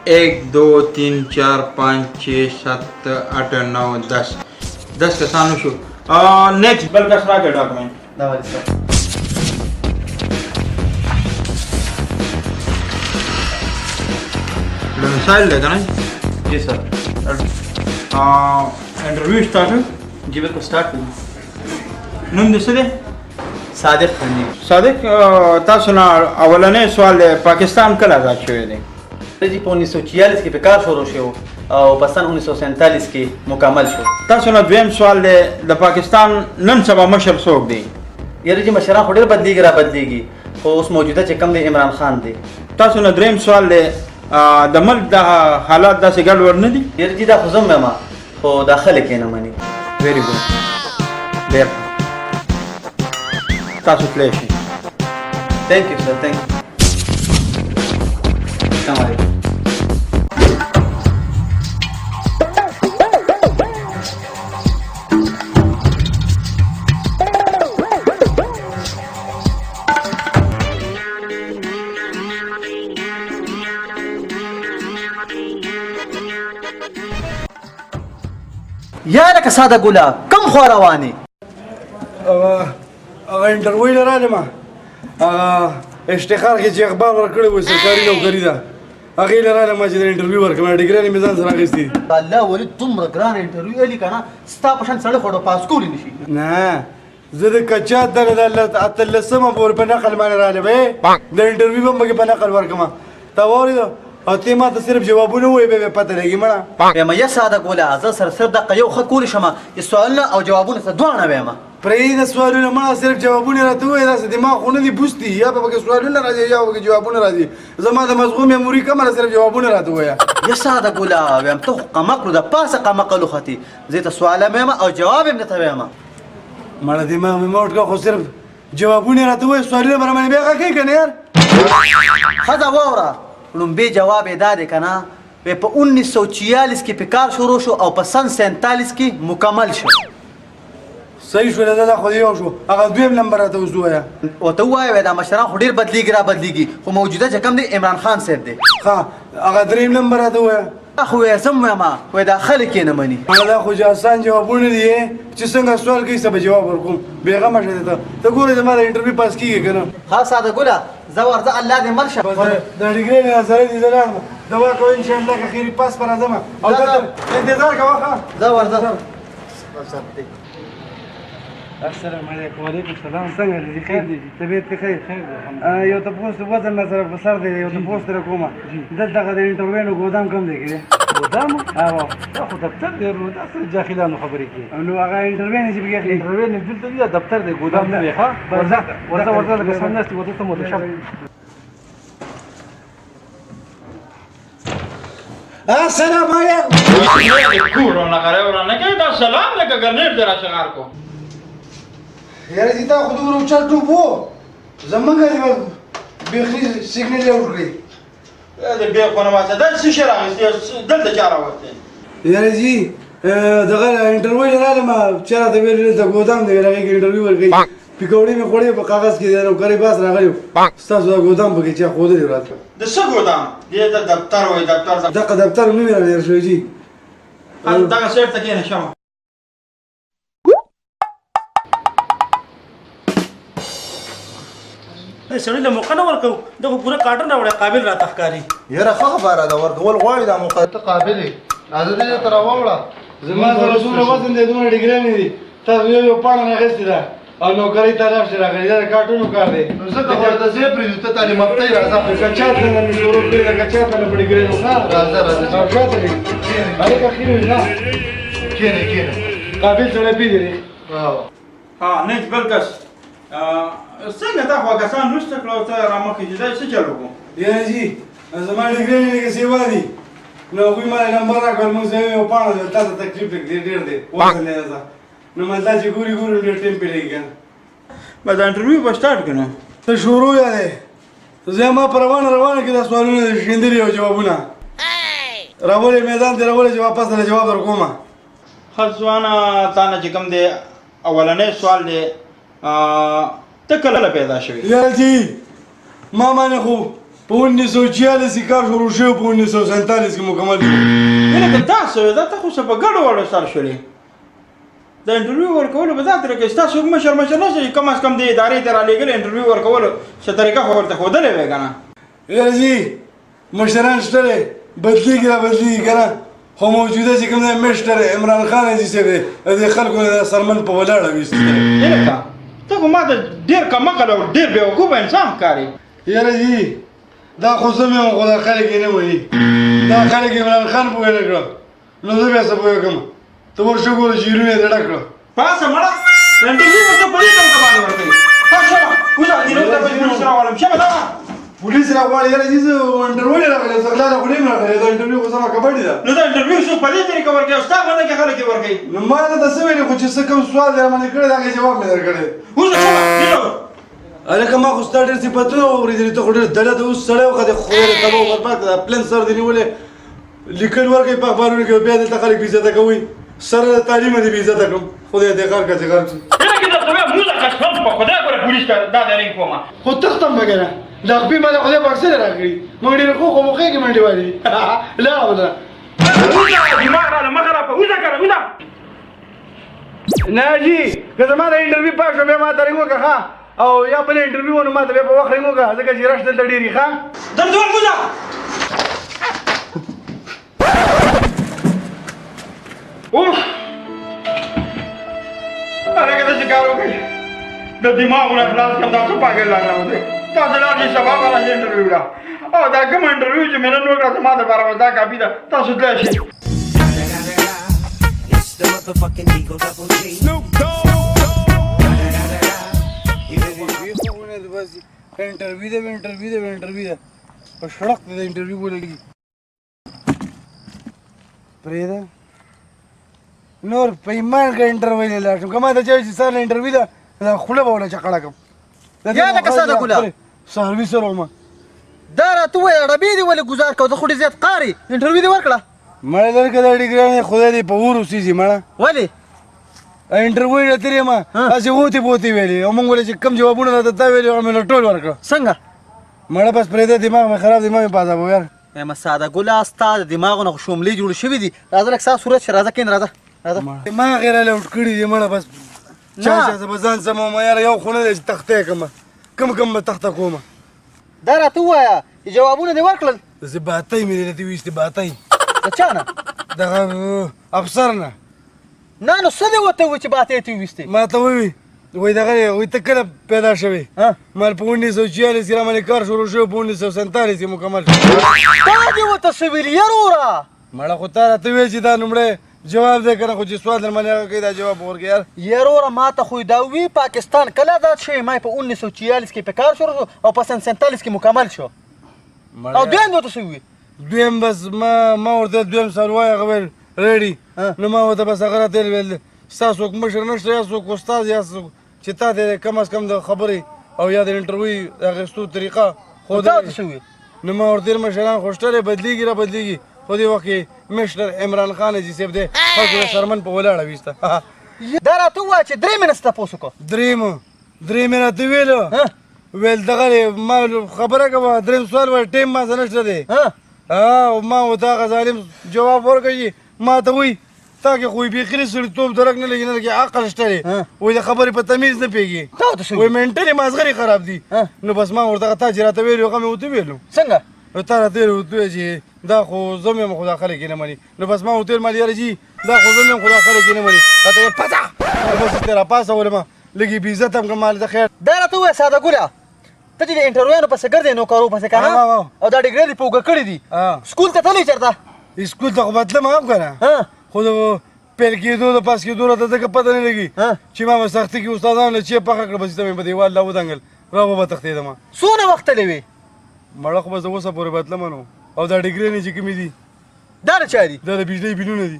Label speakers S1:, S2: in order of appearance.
S1: 1 2 3 4 5 6 7 8 9 10 10 کسانو شو. نیکسټ بل کس راکړه ډاکومنټ.
S2: دا ولې سر؟
S1: ډومیسایل دی که نه؟
S2: جی سر.
S1: انټرویو سټارټ.
S2: جی بالکل سٹارټ.
S1: نوم دې څه دی؟
S2: صادق خان جی.
S1: صادق، تاسو نه اولنی سوال دی، پاکستان کله آزاد شوی دی؟
S2: جی په 1946 کې په کار شروع شو او په سن 1947 کې مکمل شو.
S1: تاسو نه دویم سوال دی، د پاکستان نن سبا مشر څوک دی؟
S2: یاره جی مشران خو ډېر بدلیږي را بدلیږي، خو اوس موجوده چې کم دی عمران خان دی.
S1: تاسو نه دریم سوال دی، د ملک د حالات داسې ګډوډ نه دي؟
S2: یاره جی دا خو زه هم وایم، خو دا خلک یې نه مني.
S1: ویري ګډ، ډېر ښه. تاسو تللی شئ.
S2: Thank you sir, thank you. السلام علیکم. یا لکه ساده ګله، کم خوا روانې؟
S3: هغه انټرویو له راغلم، هغه اشتخار کې چې اخبار ورکړی و، سرکاري نوکري ده، هغې له راغلم چې د انټرویو ورکړم. ډیګرانې مې ځان سره اخیستې دي.
S2: الله ولي دومره ګران انټرویو الی که نه، ستا په شان سړی خو به پاس کولی نه شي.
S3: نه، زه د کچات دغه د اتلسمه پورې په نقل باندې راغلم. د انټرویو به هم پکې په نقل ورکړم. تا واورېده او ته ما ته صرف جوابونه ووایې، بیا به پته لګي مړه.
S2: وایم یا ساده ګوله، زه سره صرف دقه یو ښه کولی شم چې سوالونه او جوابونه څه دواړه وایم.
S3: پرېږده سوالونه مړه، صرف جوابونه راته ووایه. داسې دماغ خو نه دي بوستي، یا به پکې سوالونه راځي یا به پکې جوابونه راځي. زما د مزغو میموري کمه ده، صرف جوابونه راته ووایه.
S2: یا ساده ګوله، وایم ته خو قمقلو د پاسه قمقلو ختې، زه ته سوال هم وایم او جواب هم درته وایم.
S3: مړه دماغ مې موټ کړه، خو صرف جوابونه راته ووایه، سوالونه به راباندې بیا غږ کوې که نه یار؟
S2: ښځه واوره، لومبی جواب یې دا دی که نه، وایي په 1946 کې په کار شروع شو او په سن 47 کې مکمل شو.
S3: صحیح شو، دا خو یو شو. هغه دویم نمبر راته اوس ووایه.
S2: ورته ووایه، وایي دا مشران خو ډېر بدلیږي را بدلیږي، خو موجوده چې کوم دی عمران خان صاحب دی.
S3: ښه، هغه دریم نمبر راته ووایه.
S2: دا خو وایي زه هم وایم، وایي دا خلک یې نه مني.
S3: هغه دا خو چې اسان جوابونه دي، چې څنګه سوال کوي څه به جواب ورکوم، بېغمه شه. ته ګوره زما د انټرویو پاس کېږي که نه؟
S2: ښه ساده ګله، ځه ورځه، الله دې مل شه.
S3: بس دا ډیګرۍ مې راسره دي، زه لاړم، دوا کوه، انشاءالله که خیر پاس به راځم او دلته انتظار کوه. ښه
S2: ځه ورځه.
S3: السلام علیکم. وعلیکم السلام. څنګه دې؟ خیر دی؟ طبیعت دې خیر؟ خیر دی. یو تپوس د وزن نه سره په سر دی، یو تپوس در کومه. دلته د انټرویو نو ګودام کوم دی کې؟
S4: ګودام؟
S3: هو.
S4: دا خو دفتر دی، نو دا څه جاهلانو خبرې کوي.
S3: نو هغه انټرویو نه چې پکې اخلي؟
S4: انټرویو نه دلته دی، دفتر دی، ګودام نه دی. ښه ورځه ورځه ورځه، لکه سم ناست ورته ته مو شه.
S3: السلام علیکم.
S1: کورونه غره ورانه کوي، دا سلام لکه ګرنیټ دی راشغار کو.
S3: یاره چې تا خو دومره اوچت ټوپ و، زمونږ دې به بیخي سیګنل یې ورکړي.
S1: د بې خونه واسه، دا څه شی راغستی دلته؟ چا راوستی؟
S3: یاره جي دغه انټرویو له راغلم، چا راته ویل دلته ګودام دی، هغې کې انټرویو ورکوي. پکوړې مې خوړې په کاغذ کې، د نوکرۍ باس راغلی، ستاسو دا ګودام پکې چا ښودلی راته.
S1: د څه ګودام؟ دې ته دفتر وایي، دفتر.
S3: دغه دفتر نه مې راته شوی جي.
S1: دغه سیټ ته کښېنه شمه.
S5: دې سړي له موقع نه ورکو، دغه پوره کارټن راوړی، قابل راته ښکاري.
S6: یاره ښه خبره ده، ورکول غواړي دا موقع. ته قابل یې، راځه دې ته راوړه.
S3: زما سره څومره وزن دی، دومره ډیګرانې دي، تاسو یو یو پاڼه راخیستې ده او نوکرۍ ته لاړ شي راغلی، دا د کارټونو کار دی.
S6: نو ځکه خو درته ځای پرېږدو، ته تعلیم یافته یې. راځه.
S3: د کچات نه مې شروع کړې، د کچات نه په ډیګرانو. ښه
S6: راځه راځه.
S3: او شاته دې هلکه ښې وي. ښه
S6: کښېنه کښېنه.
S3: قابل سړی پېژنې.
S1: ها نیکسټ بل کس. څنګه تا خو کسان وروسته کړه او ته رامخکې چې دا څه چل وکړو؟
S3: یاره جي زما ډیګرانې لږه سیوا دي، نو هغوی ما نمبر راکړ، موږ سره یو پاڼه ده، تا ته تکلیف لږ دی ډېر دی، وزن دی راځه. نو ما دا چې ګوري ګوري ډېر ټایم پرې لګي که نه.
S1: بس انټرویو به سټارټ کړو.
S3: ته شروع یا دی، زه ما په روانه روانه کې دا سوالونه شیندلي او جوابونه راولې، میدان ته راولې چې واپس درله جواب در کومه.
S1: ښه ځوانه، تا نه چې کوم دی اولنی سوال دی، ته کله پیدا شوې؟
S3: یاره جي ما باندې خو په 1946 کې کار شروع شوی، په 1947 کې مکمل شو.
S1: یعنې که دا څه وې، دا ته خو څه په ګډو وډو سر شولې. د انټرویو ورکولو به دا طریقه ستا څوک مشر مشر نه شي، کم از کم د ادارې ته رالیږلی انټرویو ورکولو څه طریقه خو ورته ښودلې وی که نه؟
S3: یاره جي مشران شته دی، بدلېږي را بدلېږي که نه، خو موجوده چې کوم دی مشتر عمران خان حاجي صاحب دی، د دې خلکو نه دا څرمن په ولاړه ویستی دی.
S1: هلکه ته خو ما ته ډېر کم عقل او ډېر بېوقوفه انسان ښکارې.
S3: یاره جي دا خو زه مې یم، خو دا خلک یې نه مني، دا خلک عمران خان پوه نه کړه، نو زه بیا څه پوه کړم؟ ته ورشه ګوره چې یرونه یې ډک کړه.
S1: پاڅه مړه، د انټرویو ورته په دې طریقه باندې ورکوي. پاڅه شبه وځه، دې ته به پولیس راولم. شبه دا
S3: پولیس راغواړي. یاره جي زه انټرویو نه راغلی، زه غلا له خولې هم راغلی، دا انټرویو خو زما کبډي ده.
S1: نو دا انټرویو څوک په دې طریقه ورکوي او ستا غونډه کې خلک یې ورکوي؟
S3: نو ما درته څه ویلي، خو چې څه کوم سوال دی راباندې کړی، د هغې جواب مې درکړی.
S1: وځه شبه دې ته.
S3: هلکه ما خو ستا ډېر صفتونه واورېدلي، ته خو ډېر دله د اوس سړی وخه، د خدای دې تباه او برباد کړه. دا پلن سر دې نیولی، لیکل ورکوي په اخبارونو کې، بیا دلته خلک بې عزته کوي، سره د تعلیمه دې بې عزته کړم، خدای دې غرق کړه چې غرق شي.
S1: هلکه درته وایم وځه، قسم په خدای ګوره پولیس ته دا د رنګ کومه.
S3: خو تښتم به که نه، دا خپې ما د خدای پاک څه نه راکړي، موږ ډېر ښو خو موقع کې منډې والي دي. لاړه وځه.
S1: وځه دماغ راله مخه راپه، وځه که نه وځه.
S3: نه جي که زما د انټرویو پاک شو بیا ما ته رنګ وکړه، ښه، او یا بله انټرویو و نو ما ته بیا په وخت رنګ وکړه، ځکه چې رش دلته ډېر وي. ښه
S1: درته وایم وځه. اوف هلکه داسې کار وکړئ، د دماغ نه خلاص کړم، دا څه پاګل راغلی دی. تاسو لاړ شئ، سبا به راشئ انټرویو له، او دا کوم انټرویو چې مې نن وکړه زما دپاره بس دا کافي ده، تاسو تللی شئ.
S3: انټرویو ده، انټرویو ده، انټرویو ده، په شړق دې د انټرویو ولګي. پرېږده نور په ایمان که انټرویو له لاړ شم، که ما ته چا ویل چې سهار له انټرویو ده، دا خوله به ورله چقړه کړم.
S2: یا لکه ساده ګله.
S3: ساروي سره وم.
S2: دا راته ووایه ډبې دې ولې ګوزار کاوه، ته خو ډېر زیات قار یې، انټرویو دې ورکړه؟
S3: مړه درکه دا ډیګرانې خدای دې په اور وسیځي. مړه
S2: ولې؟
S3: انټرویو له تېرې ما هسې غوتې بوتې ویلې، او موږ ولې چې کوم جوابونه راته تا ویلي هغه مې له ټول ورکړه.
S2: څنګه؟
S3: مړه بس پرېږده، دماغ مې خراب دی، ما مې پازابو یار.
S2: وایم ساده ګله ستا د دماغو نه خو شوملې جوړې شوې دي، راځه لږ ستا صورت شه، راځه کښېنه، راځه راځه.
S3: دماغ یې راله اوټ کړي دي. مړه بس چا چا زه به ځان سموم یاره، یو خو نه دی چې تخته یې کړم، کم کم به تخته کوم.
S2: دا راته ووایه چې جوابونه دې ورکړل؟
S3: داسې باتۍ مې دې راته وویستې، باتۍ.
S2: د چا نه؟
S3: دغه افسر نه.
S2: نه نو څه دې ورته وویل چې باتۍ یې وویستې؟
S3: ما ته وویل وایي دغه دی، وایي ته کله پیدا شوې؟ مال په 1946 کې راباندې کار شروع شوی، په 1947 کې مکمل شو.
S2: تا دې ورته څه ویلي یاروره؟
S3: مړه خو تا راته ویل چې دا لومړی جواب دی که نه، خو چې سوال در باندې هغه کوي دا جواب به ورکړې یار.
S2: یاروره ما ته خو یې دا وویل پاکستان کله ازاد شوی، ما یې په 1946 کې په کار شروع شو او په سن 47 کې مکمل شو. او دویم دې ورته څه وویل؟
S3: دویم بس ما ورته دویم سوال وایي، هغه ویل ریډي، نو ما ورته بس هغه راته ویل ستا څوک مشر نشته یا څوک استاد یا څوک چې تا ته کم از کم د خبرې او یا د انټرویو د اخیستو طریقه ښودلې. نو ما ورته ویل مشران خو شته دی، بدلېږي را بدلېږي، خو دې وخت کې مشر عمران خان حاجي صاحب دی، خلکو د څرمن په ولاړه ویسته.
S2: دا راته ووایه چې درې مې نه څه تپوس وکړو.
S3: درېیم یې راته ویل، ویل دغه دی ما خبره کوه، درېیم سوال وایي ټایم ما سره نشته دی. او ما ورته هغه ظالم جواب ورکړ چې ما ته وایي تا کې خو بیخي د سړیتوب درک نه لګي، نه لګي عقل شته دی، وایي د خبرې په تمیز نه پوهېږي، وایي منټلي مازغرې خراب دي. نو بس ما ورته تا چې راته ویلي هغه مې ورته ویلو.
S2: څنګه؟
S3: نو تا راته ویلي ورته وویل چې دا خو زه یم خو دا خلک یې نه مني. نو بس ما ورته ویل مال یاره جي دا خو زه یم خو دا خلک یې نه مني. راته ویل پاڅه، نو بس ته راپاڅولم، لږ یې بې عزته هم کړم، مال ته خیر.
S2: دا راته ووایه ساده ګله، ته چې د انټرویانو پسې ګرځې نوکرو پسې که نه، او دا ډیګري دې په اوږه کړي دي، سکول ته تللی چېرته؟
S3: سکول ته خو به تلم هم که نه، خو د پیل کېدو د پاس کېدو راته ځکه پته نه لګي چې ما به سختي کې استادانو له چې پخه کړه، بس ته مې په دیوال لا ودانګل، را وبه تښتېدم.
S2: څونه وخت تللی وې؟
S3: مړه خو به زه اوسه پورې به تلم نو. او دا ډیګري نه چې کومې دي
S2: دا د چا دي؟
S3: دا د بجلۍ بلونه دي.